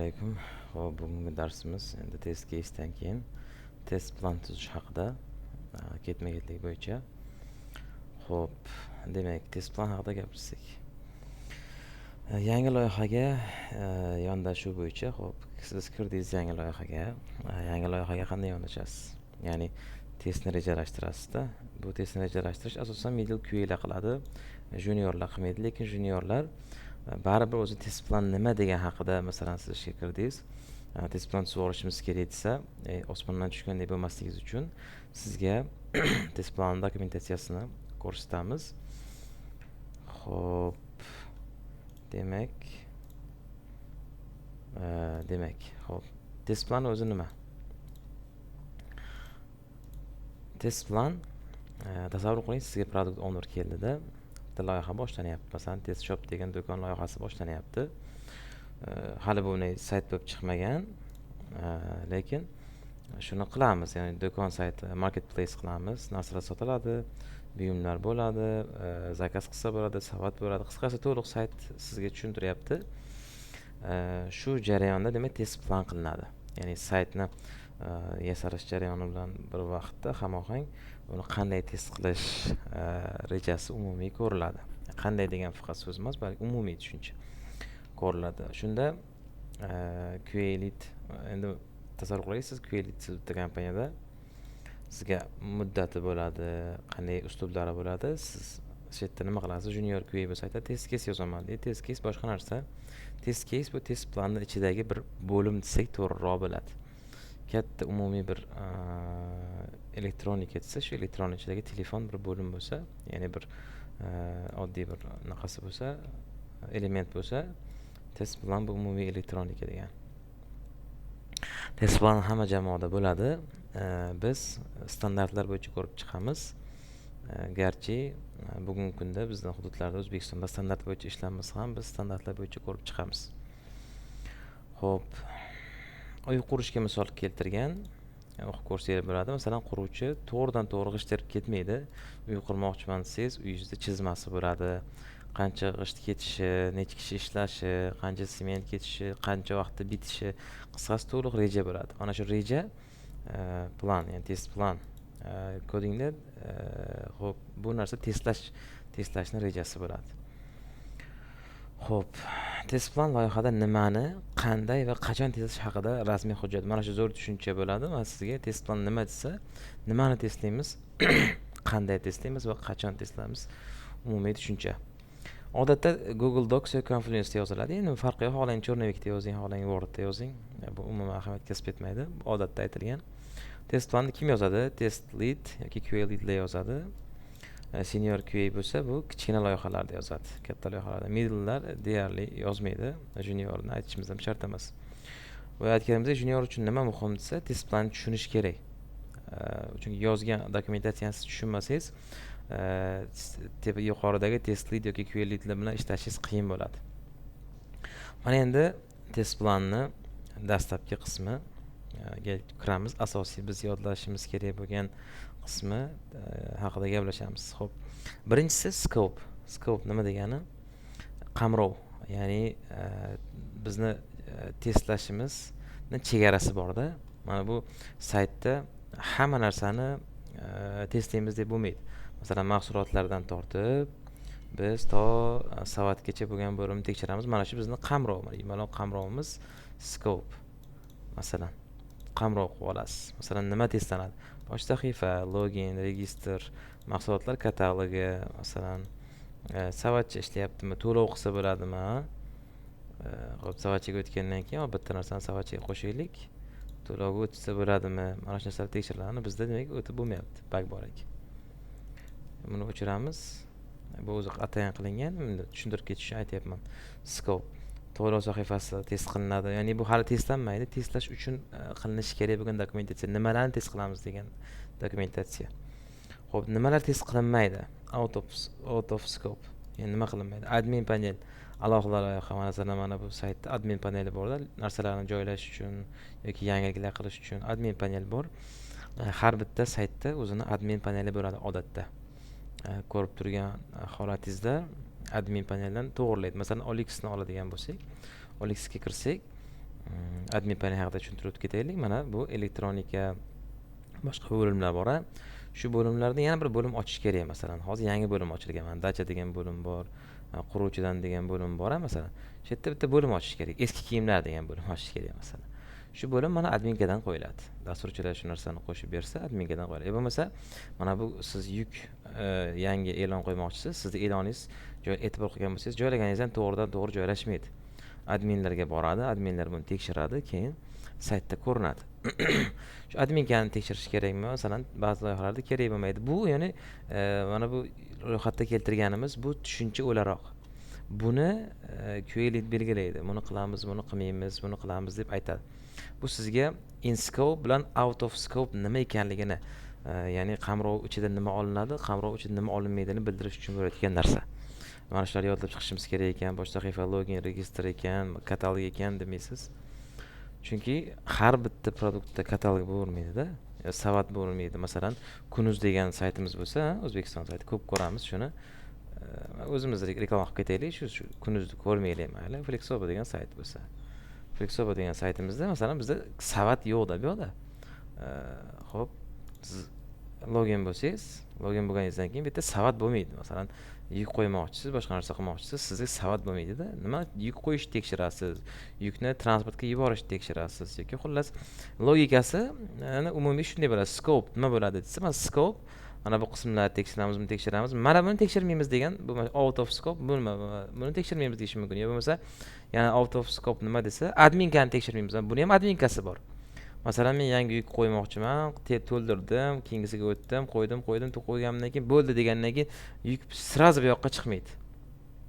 Alaykum. Xo'p, bugungi darsimiz endi test case'dan keyin test plan tuzish haqida, ketma-ketlik bo'yicha. Xo'p, demak, test plan haqida gapirsak. Yangi loyihaga yondashuv bo'yicha, xo'p, siz kirdingiz yangi loyihaga. Yangi loyihaga qanday yondashasiz? Ya'ni testni rejalashtirasizda. Bu testni rejalashtirish asosan middle QA'lar qiladi, juniorlar qilmaydi, lekin juniorlar baribir o'zi test plan nima degan haqida, masalan, siz ishga kirdingiz, test plan tuzib olishimiz kerak desa, osmondan tushgandek bo'lmasligingiz uchun sizga test plan dokumentatsiyasini ko'rsatamiz. Xo'p, demak, xo'p, test plan o'zi nima? Test plan, tasavvur qiling, sizga product owner keldida, bitta loyiha boshlanyapti. Masalan, test shop degan do'kon loyihasi boshlanyapti. Hali bu sayt bo'lib chiqmagan, lekin shuni qilamiz, ya'ni do'kon sayti, marketplace qilamiz, narsalar sotiladi, buyumlar bo'ladi, zakaz qilsa bo'ladi, savat bo'ladi. Qisqasi, to'liq sayt sizga tushuntiryapti. Shu jarayonda, demak, test plan qilinadi. Ya'ni saytni yasalish jarayoni bilan bir vaqtda hamohang uni qanday test qilish rejasi umumiy ko'riladi. Qanday degan faqat so'z emas, balki umumiy tushuncha ko'riladi. Shunda QA lead, endi tasavvur qilaylik, siz QA lead bitta kompaniyada, sizga muddati bo'ladi, qanday uslublari bo'ladi. Siz shu yerda nima qilasiz? Junior QA bo'lsa aytadi, test case yozaman deydi. Test case boshqa narsa. Test case bu test planni ichidagi bir bo'lim desak to'g'riroq bo'ladi. Katta umumiy bir elektronika desa, shu elektron ichidagi telefon bir bo'lim bo'lsa, ya'ni bir oddiy bir anaqasi bo'lsa, element bo'lsa, test plan bu umumiy elektronika degan. Test plan hamma jamoada bo'ladi. Biz standartlar bo'yicha ko'rib chiqamiz. Garchi bugungi kunda bizni hududlarda, O'zbekistonda standart bo'yicha ishlanmasa ham, biz standartlar bo'yicha ko'rib chiqamiz. Xo'p, uy qurishga misol keltirgan, o'qib ko'rsanglar bo'ladi. Masalan, quruvchi to'g'ridan to'g'ri g'isht terib ketmaydi. Uy qurmoqchiman desangiz, uyingizda chizmasi bo'ladi. Qancha g'isht ketishi, necha kishi ishlashi, qancha sement ketishi, qancha vaqtda bitishi, qisqasi, to'liq reja bo'ladi. Mana shu reja plan, ya'ni test plan kodingda, xo'p, bu narsa testlashni rejasi bo'ladi. Xo'p, test plan loyihada nimani, qanday va qachon testlash haqida rasmiy hujjat. Mana shu zo'r tushuncha bo'ladi. Va sizga test plan nima desa, nimani testlaymiz, qanday testlaymiz va qachon testlaymiz, umumiy tushuncha. Odatda Google Docs yoki Confluence'da yoziladi. Endi farqi yo'q, xohlang черновик da yozing, xohlang Wordda yozing. Bu umuman ahamiyat kasb etmaydi. Odatda aytilgan. Test planni kim yozadi? Test lead yoki QA leadlar yozadi. Senior QA bo'lsa, bu kichkina loyihalarda yozadi. Katta loyihalarda middle'lar deyarli yozmaydi. Juniorni aytishimiz ham shart emas. Boya aytganimizdek, junior uchun nima muhim desa, test planni tushunish kerak. Chunki yozgan dokumentatsiyani siz tushunmasangiz, tepa yuqoridagi test lead yoki QA leadlar bilan ishlashingiz qiyin bo'ladi. Mana endi test planni dastlabki qismiga kiramiz. Asosiy biz yodlashimiz kerak bo'lgan qismi haqida gaplashamiz. Xo'p, birinchisi scope. Scope nima degani? Qamrov, ya'ni bizni testlashimizni chegarasi borda. Mana bu saytda hamma narsani testlaymiz deb bo'lmaydi. Masalan, mahsulotlardan tortib biz to savatgacha bo'lgan bo'limni tekshiramiz. Mana shu bizni qamrov, mana yumaloq qamrovimiz scope. Masalan, qamrov qilib olasiz. Masalan, nima testlanadi? Bosh sahifa, login, registr, mahsulotlar katalogi, masalan, savatcha ishlayaptimi, to'lov qilsa bo'ladimi? Xo'p, savatchaga o'tgandan keyin bitta narsani savatchaga qo'shaylik. To'lovga o'tsa bo'ladimi? Mana shu narsalar tekshiriladi. Bizda, demak, o'tib bo'lmayapti, баг bor ekan. Buni o'chiramiz. Bu o'zi atayin qilingan. Endi tushuntirib ketish uchun aytyapman. Scope. To'lov sahifasi test qilinadi. Ya'ni bu hali testlanmaydi. Testlash uchun qilinishi kerak bo'lgan dokumentatsiya. Nimalarni test qilamiz degan dokumentatsiya. Xo'p, nimalar test qilinmaydi? Out of scope. Ya'ni nima qilinmaydi? Admin panel alohida loyiha. Masalan, mana bu saytda admin paneli borda, narsalarni joylash uchun yoki yangiliklar qilish uchun admin panel bor. Har bitta saytda o'zini admin paneli bo'ladi odatda. Ko'rib turgan holatingizda admin paneldan to'g'rilaydi. Masalan, OLXni oladigan bo'lsak, OLXga kirsak, Admin panel haqida tushuntirib o'tib ketaylik. Mana bu elektronika, boshqa bo'limlar bor. A shu bo'limlarda yana bir bo'lim ochish kerak. Masalan, hozir yangi bo'lim ochilgan, mana dacha degan bo'lim bor, quruvchidan degan bo'lim bor. A masalan, shu yerda bitta bo'lim ochish kerak, eski kiyimlar degan bo'lim ochish kerak masalan. Shu bo'lim mana админка dan qo'yiladi. Dasturchilar shu narsani qo'shib bersa, админка dan qo'yiladi. Bo'lmasa, mana bu siz yuk yangi e'lon qo'ymoqchisiz, sizni e'loningiz joy, e'tibor qilgan bo'lsangiz, joylaganingizdan to'g'ridan to'g'ri joylashmaydi, adminlarga boradi, adminlar buni tekshiradi, keyin saytda ko'rinadi. Shu админка ni tekshirish kerakmi? Masalan, ba'zi loyihalarda kerak bo'lmaydi bu. Ya'ni mana bu ro'yxatda keltirganimiz bu tushuncha o'laroq buni QA lead belgilaydi, buni qilamiz, buni qilmaymiz, buni qilamiz deb aytadi. Bu sizga in scope bilan out of scope nima ekanligini, ya'ni qamrov ichida nima olinadi, qamrov ichida nima olinmaydini bildirish uchun bo'layotgan narsa. Mana shularni yodlab chiqishimiz kerak ekan. Bosh sahifa, login, registr ekan, katalog ekan demaysiz, chunki har bitta продукт da katalog bo'lavermaydida, savat bo'lavermaydi. Masalan, Kunuz degan saytimiz bo'lsa, O'zbekiston sayti, ko'p ko'ramiz shuni. O'zimiz reklama qilib ketaylik, shu Kunuzni ko'rmaylik, mayli. Flexoba degan sayt bo'lsa, Flexoba degan saytimizda, masalan, bizda savat yo'qda bu yoqda. Ho'p, siz login bo'lsangiz, login bo'lganingizdan keyin bu yerda savat bo'lmaydi. Masalan, yuk qo'ymoqchisiz, boshqa narsa qilmoqchisiz, sizga savat bo'lmaydida. Nima, yuk qo'yishni tekshirasiz, yukni transportga yuborishni tekshirasiz yoki xullas, logikasi umumiy shunday bo'ladi. Scope nima bo'ladi desa, mana scope, mana bu qismlarni tekshiramiz, buni tekshiramiz, mana buni tekshirmaymiz degan. Bu out of scope, bu nima, buni tekshirmaymiz deyishi mumkin. Yo bo'lmasa, yana out of scope nima desa, админка ni tekshirmaymiz. Buni ham админка si bor. Masalan, men yangi yuk qo'ymoqchiman, to'ldirdim, keyingisiga o'tdim, qo'ydim, qo'ydim, qo'yganimdan keyin bo'ldi degandan keyin yuk сразу bu yoqqa chiqmaydi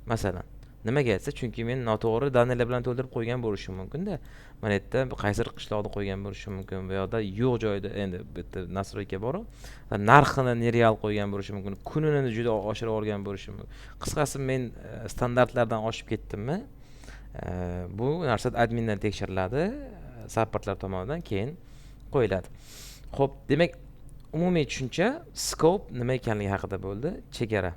masalan. Nimaga desa, chunki men noto'g'ri данные lar bilan to'ldirib qo'ygan bo'lishim mumkinda. Mana yerda qaysidir qishloqda qo'ygan bo'lishim mumkin, bu yoqda yo'q joyda, endi bu yerda настройка boru, narxini нереал qo'ygan bo'lishim mumkin, kunini juda oshirib yuborgan bo'lishim mumkin. Qisqasi, men standartlardan oshib ketdimmi, bu narsa admindan tekshiriladi, supportlar tomonidan, keyin qo'yiladi. Ho'p, demak, umumiy tushuncha scope nima ekanligi haqida bo'ldi, chegara,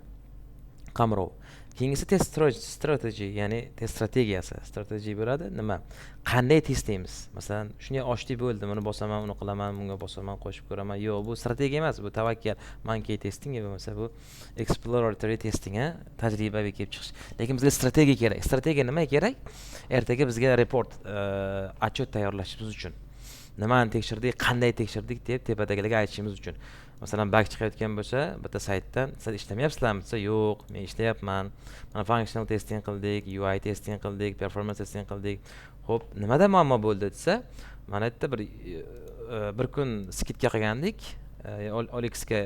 qamrov. Keyingisi test strategy, ya'ni test strategiyasi. Strategiya bo'ladi nima, qanday testlaymiz? Masalan, shunday ochdik, bo'ldi, buni bosaman, uni qilaman, bunga bosaman, qo'shib ko'raman. Yo'q, bu strategiya emas, bu tavakkal, monkey testing yo bo'lmasa bu exploratory testing, a tajribaviy kelib chiqish. Lekin bizga strategiya kerak. Strategiya nima kerak? Ertaga bizga report, отчет tayyorlashimiz uchun, nimani tekshirdik, qanday tekshirdik deb tepadagilarga aytishimiz uchun. Masalan, баг chiqayotgan bo'lsa bitta saytdan, "Sizlar ishlamayapsizlarmi?" desa, "Yo'q, men ishlayapman, mana functional testing qildik, UI testing qildik, performance testing qildik. Ho'p, nimada muammo bo'ldi?" desa, mana yerda bir kun скидка qilgandik, OLXga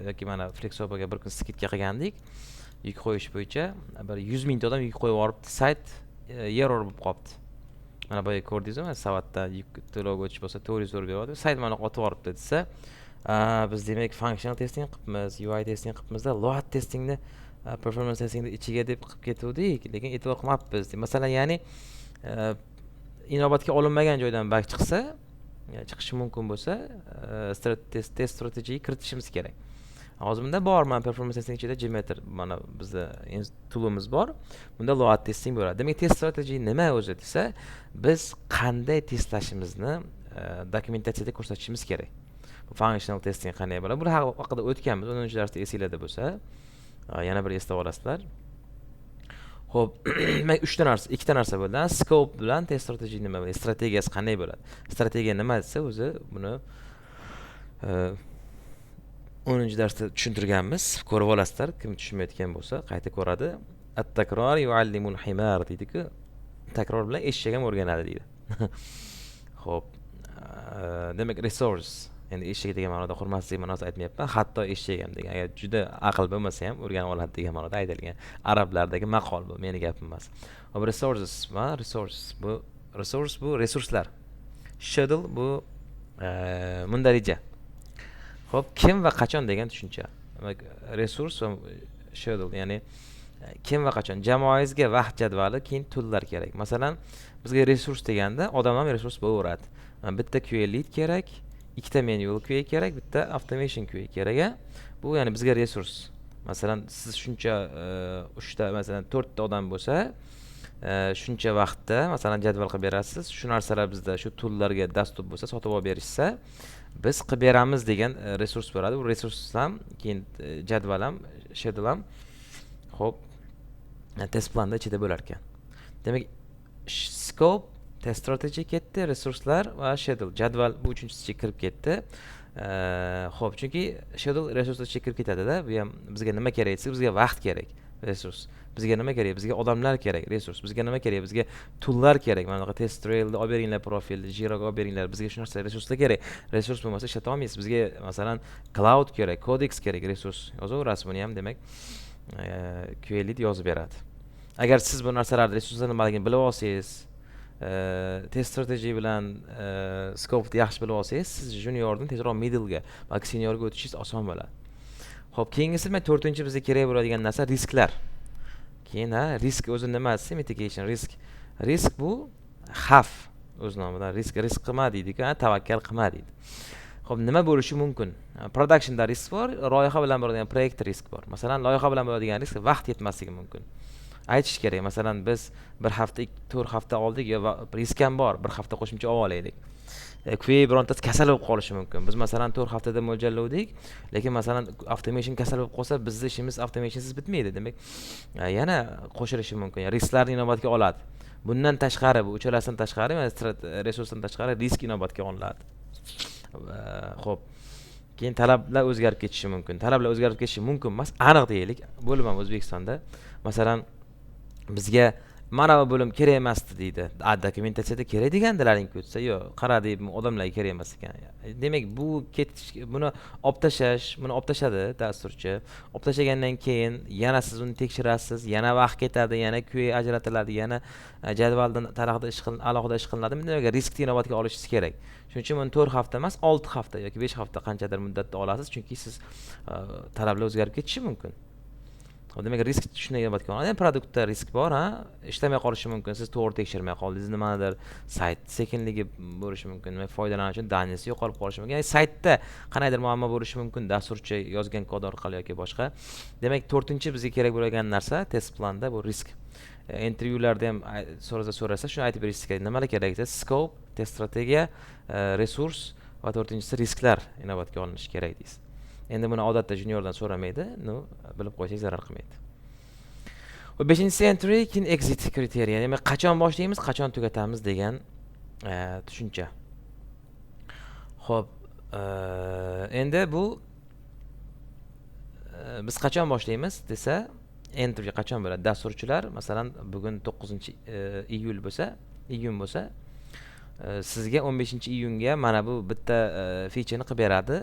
yoki mana Flexobaga bir kun скидка qilgandik yuk qo'yish bo'yicha, bir 100 mingta odam yuk qo'yib yuboribdi, sayt error bo'lib qolibdi. Mana boya ko'rdingizmi, savatda yuk to'lovga o'tish bo'lsa, 400 so'rab beryapti sayt, mana otib yuboribdi desa, biz demak functional testing qilibmiz, UI testing qilibmizda, load testingni, performance testingni ichiga deb qilib ketuvdik, lekin e'tibor qilmabmiz. Masalan, ya'ni inobatga olinmagan joydan баг chiqsa, chiqishi mumkin bo'lsa, test strategiya kiritishimiz kerak. Hozir bunda bor, mana performance testing ichida JMeter, mana bizda toolimiz bor, bunda load testing bo'ladi. Demak, test strategy nima o'zi desa, biz qanday testlashimizni dokumentatsiyada ko'rsatishimiz kerak. Bu functional testing qanday bo'ladi, bu haqida o'tganmiz 10-darsda, esinglarda bo'lsa, yana bir eslab olasizlar. Ho'p, demak, uchta narsa, ikkita narsa bo'ldi. Scope bilan test strategy nima, strategiyasi qanday bo'ladi? Strategiya nima desa, o'zi buni 10-darsda tushuntirganmiz, ko'rib olasizlar. Kim tushunmayotgan bo'lsa, qayta ko'radi. "At-takror yuallimul himar" deydiku, takror bilan eshak ham o'rganadi deydi. Ho'p, demak, resource, endi eshak degan ma'noda, hurmatsizlik ma'nosida aytmayapman, hatto eshak ham degan, agar juda aql bo'lmasa ham o'rganib oladi degan ma'noda aytilgan arablardagi maqol, bu meni gapim emas. Hop, resources va resource, bu resource, bu resurslar, schedule bu mundarija. Ho'p, kim va qachon degan tushuncha. Demak, resurs va schedule, ya'ni kim va qachon, jamoangizga vaqt jadvali, keyin toollar kerak. Masalan, bizga resurs deganda odam ham resurs bo'laveradi. Bitta QA lead kerak, ikkita manual QA kerak, bitta automation QA kerak. A bu ya'ni bizga resurs. Masalan, siz shuncha, uchta, masalan, to'rtta odam bo'lsa. Shuncha vaqtda, masalan, jadval qilib berasiz, shu narsalar bizda, shu toollarga доступ bo'lsa, sotib olib berishsa, biz qilib beramiz degan resurs bo'ladi. Bu resurs ham, keyin jadval ham, schedule ham, ho'p, test planda ichida bo'lar ekan. Demak, scope, test strategy ketdi, resurslar va schedule, jadval, bu uchinchisiga kirib ketdi. Ho'p, chunki schedule resurslar ichiga kirib ketadida. Bu ham bizga nima kerak desak, bizga vaqt kerak, resurs. Bizga nima kerak? Bizga odamlar kerak, resurs. Bizga nima kerak? Bizga toollar kerak. Mana bunaqa TestRailni olib beringlar, profilni Jiraga olib beringlar, bizga shu narsa, resurslar kerak. Resurs bo'lmasa, ishlata olmaysiz. Bizga, masalan, cloud kerak, codex kerak, resurs yozaverasiz buni ham. Demak, QA lead yozib beradi. Agar siz bu narsalarni, resurslar nimaligini bilib olsangiz, test strategy bilan scopeni yaxshi bilib olsangiz, siz juniordan tezroq middlega, balki seniorga o'tishingiz oson bo'ladi. Ho'p, keyingisi nima? To'rtinchi bizga kerak bo'ladigan narsa risklar. Keyin, ha, risk o'zi nima desa, mitigation risk. Risk bu xavf, o'z nomidan. Risk, risk qilma deydiku, tavakkal qilma deydi. Ho'p, nima bo'lishi mumkin? Productionda risk bor, loyiha bilan bo'ladigan proyektda risk bor. Masalan, loyiha bilan bo'ladigan risk vaqt yetmasligi mumkin. Aytish kerak, masalan, biz bir hafta, 4 hafta oldik yo risk ham bor, bir hafta qo'shimcha olib olaylik. QA birontasi kasal bo'lib qolishi mumkin. Biz, masalan, 4 haftada mo'ljallovdik, lekin, masalan, automation kasal bo'lib qolsa, bizni ishimiz automationsiz bitmaydi. Demak, yana qo'shilishi mumkin. Risklarni inobatga oladi. Bundan tashqari, bu uchalasidan tashqari, resursdan tashqari risk inobatga olinadi. Ho'p, keyin talablar o'zgarib ketishi mumkin. Talablar o'zgarib ketishi mumkin emas, aniq deylik. Bo'lim ham O'zbekistonda, masalan, bizga mana bu bo'lim kerak emasdi deydi. A dokumentatsiyada kerak degandilaringku desa, yo'q, qara deb, odamlarga kerak emas ekan. Demak, bu ketish, buni olib tashlash, buni olib tashladi dasturchi. Olib tashlagandan keyin yana siz uni tekshirasiz, yana vaqt ketadi, yana QA ajratiladi, yana jadvaldan alohida ish, alohida ish qilinadi. Demak, riskni inobatga olishingiz kerak. Shuning uchun buni 4 hafta emas, 6 hafta yoki 5 hafta, qanchadir muddatda olasiz, chunki siz talablar o'zgarib ketishi mumkin. Hop, demak, risk shunday inobatga olinadi. Produktda risk bor, ha, ishlamay qolishi mumkin, siz to'g'ri tekshirmay qoldingiz nimanidir, sayt sekinligi bo'lishi mumkin, demak, foydalanuvchi данные si yo'qolib qolishi mumkin, ya'ni saytda qandaydir muammo bo'lishi mumkin, dasturchi yozgan kod orqali yoki boshqa. Demak, to'rtinchi bizga kerak bo'lgan narsa test planda bu risk. Intervyularda ham so'rasa, shuni aytib berishingiz kerak. Nimalar kerak desa, scope, test strategiya, resurs va to'rtinchisi risklar inobatga olinishi kerak deysiz. Endi buni odatda juniordan so'ramaydi, ну, bilib qo'ysak, zarar qilmaydi. Va beshinchisi entry, keyin exit kriteriya, demak, qachon boshlaymiz, qachon tugatamiz degan tushuncha. Ho'p, endi bu biz qachon boshlaymiz desa, entry qachon bo'ladi? Dasturchilar, masalan, bugun 9 iyul bo'lsa, iyun bo'lsa, sizga 15-iyunga mana bu bitta featureni qilib beradi.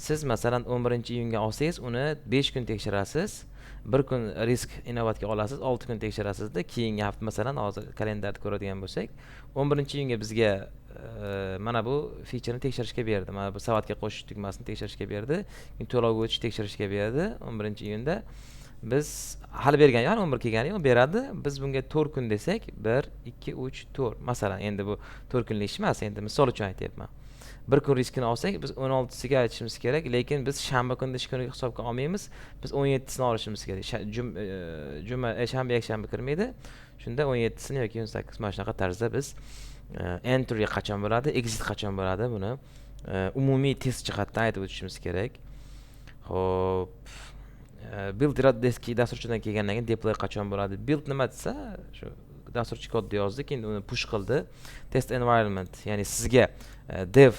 Siz, masalan, 11-iyunga olsangiz, uni 5 kun tekshirasiz, bir kun risk inobatga olasiz, 6 kun tekshirasizda, keyingi hafta, masalan, hozir kalendarni ko'radigan bo'lsak, 11-iyunga bizga mana bu featureni tekshirishga berdi, mana bu savatga qo'shish tugmasini tekshirishga berdi, keyin to'lovga o'tish tekshirishga berdi. 11-iyunda biz hali bergani yo'q, hali 11 kelgani yo'q, beradi. Biz bunga 4 kun desak, bir, ikki, uch, to'rt, masalan. Endi bu 4 kunlik ish emas, endi misol uchun aytyapman. Bir kun riskini olsak, biz 16siga aytishimiz kerak, lekin biz shanba kunni ish kuniga hisobga olmaymiz, biz 17sini olishimiz kerak. Juma, shanba, yakshanba kirmaydi. Shunda 17sini yoki 18, mana shunaqa tarzda biz entry qachon bo'ladi, exit qachon bo'ladi, buni umumiy test jihatdan aytib o'tishimiz kerak. Ho'p, build dasturchidan kelgandan keyin deploy qachon bo'ladi? Build nima desa, shu dasturchi kodni yozdi, keyin uni push qildi. Test environment, ya'ni sizga dev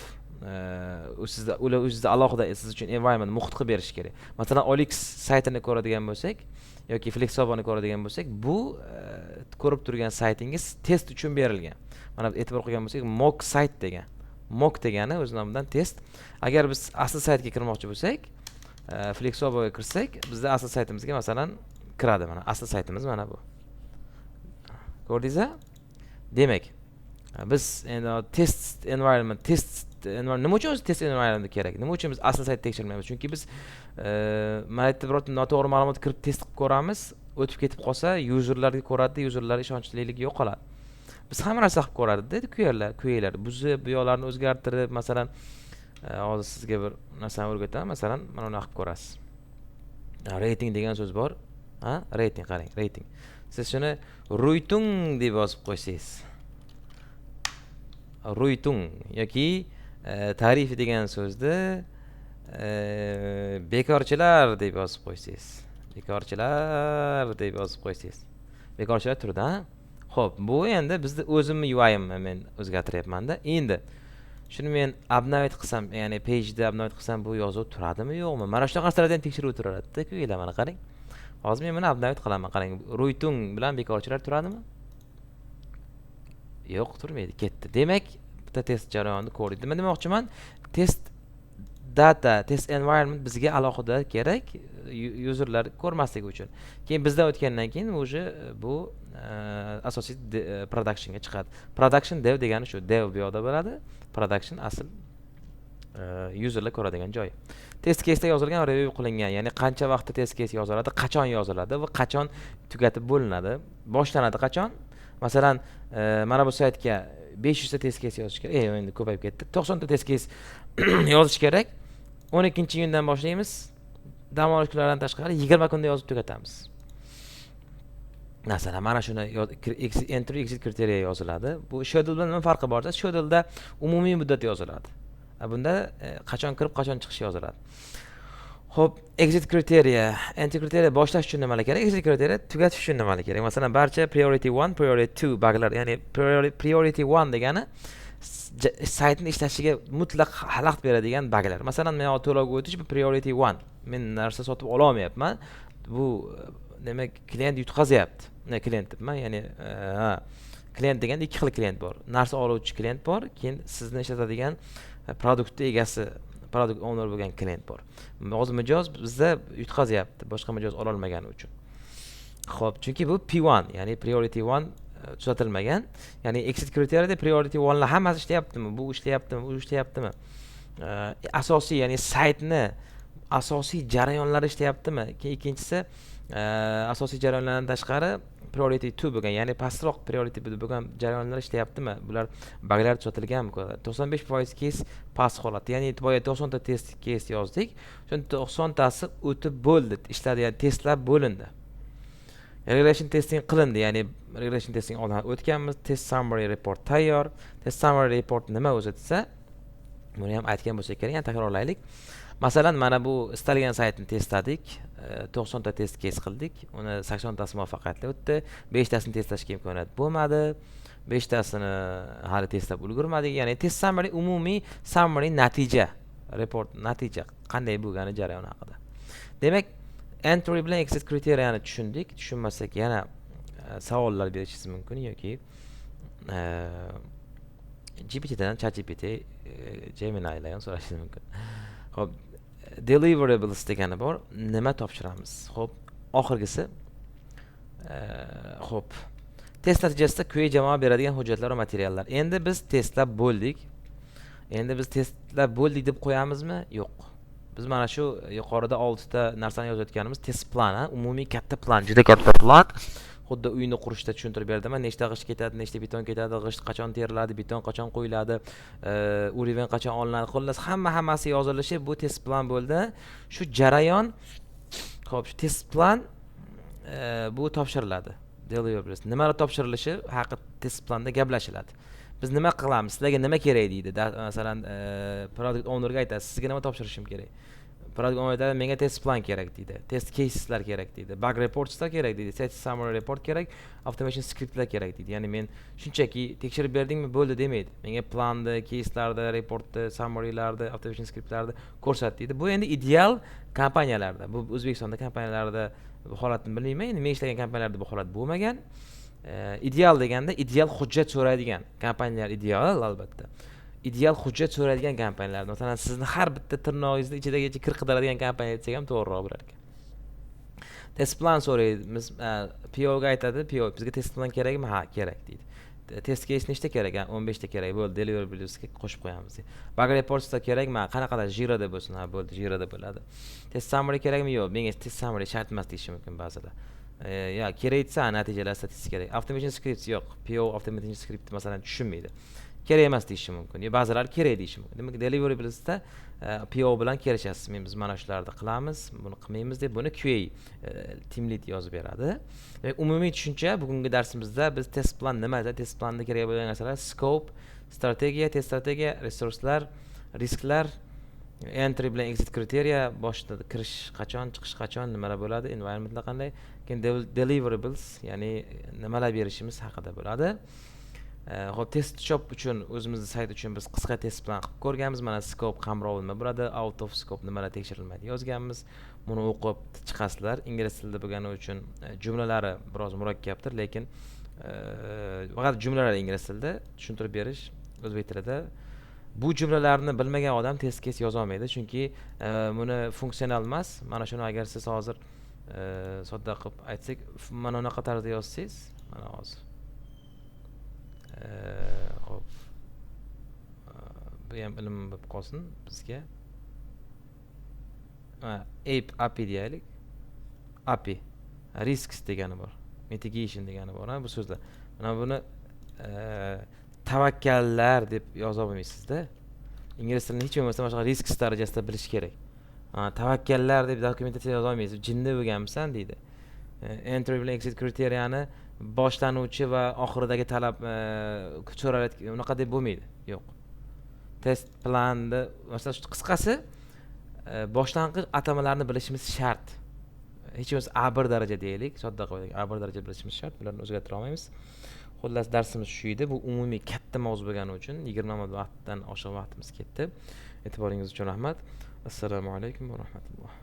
u sizda, ular o'zida alohida siz uchun environment, muhit qilib berishi kerak. Masalan, OLX saytini ko'radigan bo'lsak yoki Flexoboni ko'radigan bo'lsak, bu ko'rib turgan saytingiz test uchun berilgan. Mana, e'tibor qilgan bo'lsak, mock sayt degan. Mock degani o'z nomidan test. Agar biz asl saytga kirmoqchi bo'lsak, Flexoboga kirsak, bizda asl saytimizga, masalan, kiradi. Mana, asl saytimiz mana bu, ko'rdingiz a? Demak, biz endi test environment, test environment nima uchun o'zi? Test environment kerak nima uchun? Biz asl saytni tekshirmaymiz, chunki biz mana yerda birorta noto'g'ri ma'lumot kirib, test qilib ko'ramiz, o'tib ketib qolsa, userlarga ko'radida, userlar ishonchliligi yo'qoladi. Biz hamma narsa qilib ko'radida QAlar buzib, bu yoqlarni o'zgartirib. Masalan, hozir sizga bir narsani o'rgataman. Masalan, mana bunaqa qilib ko'rasiz. Reyting degan so'z bor, ha, reyting, qarang, reyting. Siz shuni ruytung deb yozib qo'ysangiz, ruytung yoki tarif degan so'zni bekorchilar deb yozib qo'ysangiz, bekorchilar deb yozib qo'ysangiz, bekorchilar turdi. A, ho'p, bu endi bizni o'zimni UIimni men o'zgartiryapmanda. Endi shuni men обновить qilsam, ya'ni pageda обновить qilsam, bu yozuv turadimi, yo'qmi? Mana shunaqa narsalarni ham tekshirib o'tiraladida QAlar. Mana qarang, hozir men buni обновить qilaman. Qarang, ruytung bilan bekorchilar turadimi? Yo'q, turmaydi, ketdi. Demak, bitta test jarayonini ko'rdik. Nima demoqchiman? Test data, test environment bizga alohida kerak, userlar ko'rmasligi uchun. Keyin bizdan o'tgandan keyin уже bu asosiy productionga chiqadi. Production, dev degani shu, dev bu yoqda bo'ladi, production asl userlar ko'radigan joy. Test caseda yozilgan, review qilingan, ya'ni qancha vaqtda test case yoziladi, qachon yoziladi va qachon tugatib bo'linadi, boshlanadi qachon. Masalan, mana bu saytga 500 ta test case yozish kerak, endi ko'payib ketdi, 90 ta test case yozish kerak. 12-iyundan boshlaymiz, dam olish kunlaridan tashqari 20 kunda yozib tugatamiz. Masalan, mana shuni entry, exit kriteriya yoziladi. Bu schedule bilan nima farqi bor desa, scheduleда umumiy muddat yoziladi, bunda qachon kirib, qachon chiqishi yoziladi. Ho'p, exit kriteriya, entry kriteriya boshlash uchun nimalar kerak, exit kriteriya tugatish uchun nimalar kerak. Masalan, barcha priority 1, priority 2 baglar, ya'ni priority 1 degani saytni ishlashiga mutlaq xalaqit beradigan baglar. Masalan, men to'lovga o'tish bu priority 1. Men narsa sotib ololmayapman, bu demak klient yutqazyapti. Ne klient debman, ya'ni ha, klient deganda ikki xil klient bor: narsa oluvchi klient bor, keyin sizni ishlatadigan produktni egasi, product owner bo'lgan klient bor. Hozir mijoz bizda yutqazyapti boshqa mijoz ololmagani uchun. Ho'p, chunki bu P1, ya'ni priority 1 tuzatilmagan. Ya'ni exit kriteriyada priority 1lar hammasi ishlayaptimi, bu ishlayaptimi, bu ishlayaptimi, asosiy, ya'ni saytni asosiy jarayonlari ishlayaptimi. Keyin ikkinchisi, asosiy jarayonlardan tashqari priority 2 bo'lgan, ya'ni pastroq priority bo'lgan jarayonlar ishlayaptimi, bular baglar tuzatilganmi. 95% case pass holatda, ya'ni boya 90 ta test case yozdik, shuni 90 tasi o'tib bo'ldi, ishladi, ya'ni testlab bo'lindi, regression testing qilindi, ya'ni regression testing oldin o'tganmiz. Test summary report tayyor. Test summary report nima o'zi desa, buni ham aytgan bo'lsak kerak, yana takrorlaylik. Masalan, mana bu istalgan saytni testladik, 90 ta test case qildik, uni 80 tasi muvaffaqiyatli o'tdi, beshtasini testlashga imkoniyat bo'lmadi, beshtasini hali testlab ulgurmadik. Ya'ni test summary umumiy summary, natija report, natija qanday bo'lgani jarayoni haqida. Demak, entry bilan exit kriteriyani tushundik. Tushunmasak, yana savollar berishingiz mumkin yoki GPTdan, ChatGPT, Gemini'dan ham so'rashingiz mumkin. Ho'p, deliverables degani bor, nima topshiramiz? Ho'p, oxirgisi. Ho'p, test natijasida QA jamoa beradigan hujjatlar va materiallar. Endi biz testlab bo'ldik. Endi biz testlab bo'ldik deb qo'yamizmi? Yo'q, biz mana shu yuqorida oltita narsani yozayotganimiz test plan, umumiy katta plan, juda katta plan. Xuddi uyni qurishda tushuntirib berdim, nechta g'isht ketadi, nechta beton ketadi, g'isht qachon teriladi, beton qachon qo'yiladi, уровень qachon olinadi, xullas, hammasi yozilishi, bu test plan bo'ldi shu jarayon. Ho'p, shu test plan bu topshiriladi, deliverables. Nimalar topshirilishi haqida test planda gaplashiladi. Biz nima qilamiz, sizlarga nima kerak deydi. Masalan, product ownerga aytasiz: "Sizga nima topshirishim kerak?" Product owner aytadi: "Menga test plan kerak", deydi, "test caseslar kerak", deydi, "bug reportslar kerak", deydi, "test summary report kerak, automation scriptlar kerak", deydi. Ya'ni men shunchaki tekshirib berdingmi, bo'ldi demaydi, "Menga planni, caselarni, reportni, summarylarni, automation scriptlarni ko'rsat", deydi. Bu endi ideal kompaniyalarda. Bu O'zbekistonda kompaniyalarda bu holatni bilmayman, endi men ishlagan kompaniyalarda bu holat bo'lmagan. Ideal deganda ideal hujjat so'raydigan kompaniyalar ideal, albatta, ideal hujjat so'raydigan kompaniyalar. Masalan, sizni har bitta tirnog'ingizni ichidagi kir qidiradigan kompaniya desak ham to'g'riroq bo'lar ekan. Test plan so'raymiz, POga aytadi. PO: "Bizga test plan kerakmi?" "Ha, kerak", deydi. "Test case nechta kerak?" "Ha, 15 ta kerak". "Bo'ldi, deliverablesga qo'shib qo'yamiz", deydi. "Bug reportsda kerakmi?" "Qanaqada? Jirada bo'lsin". "Ha, bo'ldi, Jirada bo'ladi". "Test summary kerakmi?" "Yo'q, menga test summary shart emas", deyishi mumkin ba'zilar. Ya kerak desa, natijalar statistika kerak. Automation scripts yo'q, PO automation script masalan tushunmaydi. Kerak emas deyishi mumkin yo ba'zilari kerak deyishi mumkin. Demak, deliverablesda PO bilan kelishasiz, men biz mana shularni qilamiz, buni qilmaymiz deb. Buni QA team lead yozib beradi. Demak, umumiy tushuncha: bugungi darsimizda biz test plan nima, test planda kerak bo'lgan narsalar, scope, strategiya, test strategiya, resurslar, risklar, entry bilan exit criteria, boshida kirish qachon, chiqish qachon, nimalar bo'ladi, environmentlar qanday, keyin deliverables, ya'ni nimalar berishimiz haqida bo'ladi. Ho'p, test shop uchun, o'zimizni sayt uchun biz qisqa test plan qilib ko'rganmiz. Mana, scope, qamrov nima bo'ladi, out of scope nimalar tekshirilmaydi, yozganmiz. Buni o'qib chiqasizlar. Ingliz tilida bo'lgani uchun jumlalari biroz murakkabdir, lekin faqat jumlalar ingliz tilida, tushuntirib berish o'zbek tilida. Bu jumlalarni bilmagan odam test case yozolmaydi, chunki buni funksional emas. Mana shuni agar siz hozir sodda qilib aytsak, mana bunaqa tarzda yozsangiz, mana hozir, ho'p, bu ham ilm bo'lib qolsin bizga. Ape API deyaylik, API risks degani bor, mitigation degani bor. Bu so'zlar, mana buni tavakkallar deb yoza olmaysizda. Ingliz tilini hech bo'lmasa mana shunaqa risks darajasida bilish kerak. Tavakkallar deb dokumentatsiya yoza olmaysiz, jinni bo'lganmisan deydi. Entry bilan exit kriteriya boshlanuvchi va oxiridagi talab so'ralayotgan, unaqa deb bo'lmaydi, yo'q. Test planni, masalan, shu qisqasi, boshlang'ich atamalarni bilishimiz shart. Hech bo'lmasa A1 daraja deylik, sodda qilib A1 daraja bilishimiz shart, bularni o'zgartira olmaymiz. Xullas, darsimiz shu edi. Bu umumiy katta mavzu bo'lgani uchun 20 minut vaqtdan oshiq vaqtimiz ketdi. E'tiboringiz uchun rahmat. Assalomu alaykum va rahmatulloh.